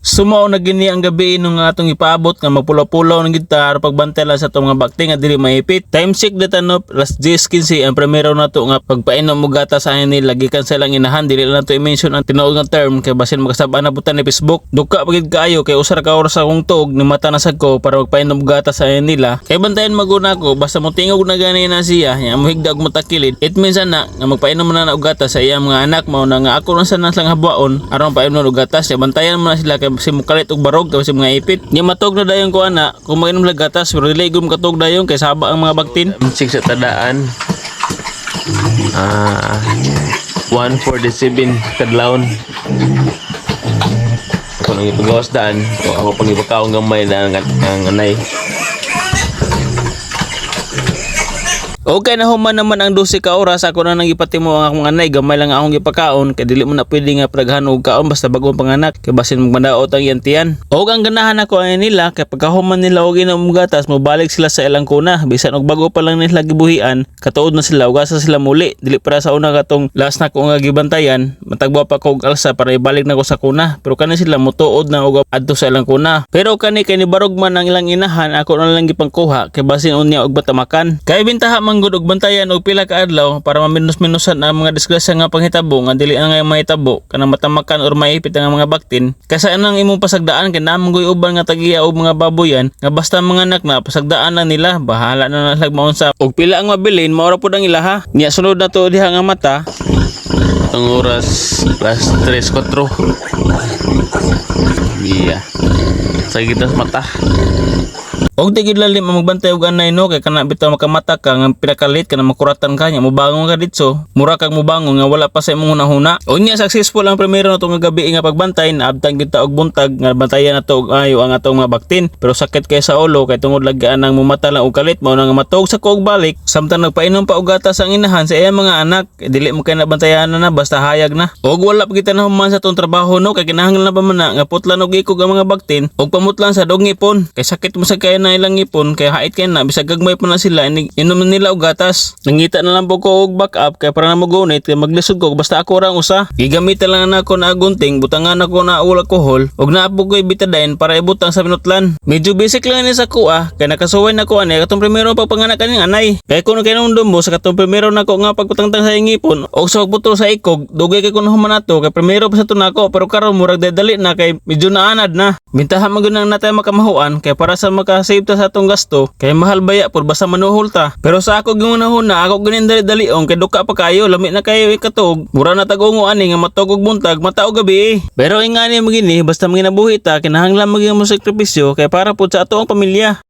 Sumao na gini ang gabi nung atong ipaabot nga magpulaw-pulaw ng gitar pagbantay lang sa atong mga bakti nga dili maipit. Time check data no, alas 10:15 ang primero nato nga pagpainom og gatas sa nila gikan sa ilang inahan. Dili lang nato i-mention ang tinuod nga term kay basin makasab-an na butan ni Facebook. Duka pa gid kaayo kay usa ra ka oras akong tuog ni mata na sad ko para magpainom og gatas sa nila. Kay bantayan maguna ko basta motingog na gani na siya nya mohigda og motakilid. It means ana nga magpainom na na og gatas sa iyang mga anak, mao na nga ako na sa lang habwaon aron painom og gatas ya. Bantayan mo na sila kay si mukalit og barog kay si mga ipit. Nya matog na dayon ko ana kung mainom lang gatas, pero dili gum katog dayon kay saba ang mga baktin. Check sa tadaan. Ah, 1:47 kadlawon. Ako nang ipagawas daan. O ako pang ipakaon gamay daan ang anay. Okay na human naman ang 12 ka oras, ako na nang ipatimo ang akong anay, gamay lang akong gipakaon kay dili mo na pwede nga praghan og kaon basta bagong panganak kay basin magmadaot ang iyang tiyan. Og ang ganahan ako ay nila kay pagkahuman nila og inom og gatas, mobalik sila sa ilang kuna bisan og bago pa lang nila gibuhian, katuod na sila ug asa sila muli. Dili para sa una katong last na ko nga gibantayan, matagwa pa ko og alsa para ibalik na ko sa kuna, pero kani sila motuod na og adto sa ilang kuna. Pero kani kay nibarog man ang ilang inahan, ako na lang gipangkuha kay basin unya og batamakan. Kay bintaha man gud og bantayan og pila ka adlaw para maminos-minusan ang mga disgrasya nga panghitabo nga dili na ngay mahitabo kanang matamakan or maipit ang mga baktin. Kaysa anang imong pasagdaan kay naa man goy uban nga tagiya og mga baboyan nga basta mga anak na pasagdaan lang nila, bahala na na maunsa og pila ang mabilin, mao ra pud ang ilaha. Nya sunod na to diha nga mata. Ang oras, alas 3:04. Iya. Sa kita sa mata. Og di gid lalim ang magbantay og anay no, kay kana bitaw makamata ka nga pinakalit ka na makuratan ka nya mobangon ka ditso, mura kag mobangon nga wala pa sa imong hunahuna. Unya successful ang primero nato nga gabi nga pagbantay, naabtan gyud ta og buntag nga bantayan nato og ayo ang atong mga baktin, pero sakit kay sa ulo kay tungod lagi anang mumata lang og kalit, mao na nga matuog sa ko og balik samtang nagpainom pa og gatas ang inahan sa iyang mga anak. Eh, dili mo kay nabantayan na, na basta hayag na og wala pa kita nahuman sa atong trabaho no, kay kinahanglan na pa man na nga putlan og ikog ang mga baktin og pamutlan sa dog ngipon kay sakit mo sa kay na ilang ngipon kay hait kay na bisag gagmay pa na sila inig inom na nila og gatas. Nangita na lang po ko og backup kay para na mogunit kay maglisod ko basta ako ra ang usa. Gigamitan lang na ako na gunting, butangan ako na og alcohol og naa po ko'y Betadine para ibutang sa pinutlan. Medyo basic lang ni sa kuha kay nakasuway na ko ani katong primero pagpanganak kaning anay. Kay kung kay mo sa katong primero nako nga pagputangtang sa ngipon og sa pagputol sa ikog, dugay kay kuno human nato kay primero pa sa to nako, pero karon murag dali na kay medyo naanad na. Bintahan man gyud nang natay makamahuan kay para sa makasave ta sa atong gasto kay mahal baya pud basta manuhol ta. Pero sa ako giunahuna ako ganin dali-daliong kay duka pa kayo, lami na kayo ikatuog, mura na tag-ungo ani nga matog og buntag mata og gabi. Pero ingani mo gini basta manginabuhi ta, kinahanglan magyud mo sakripisyo kay para pud sa ato ang pamilya.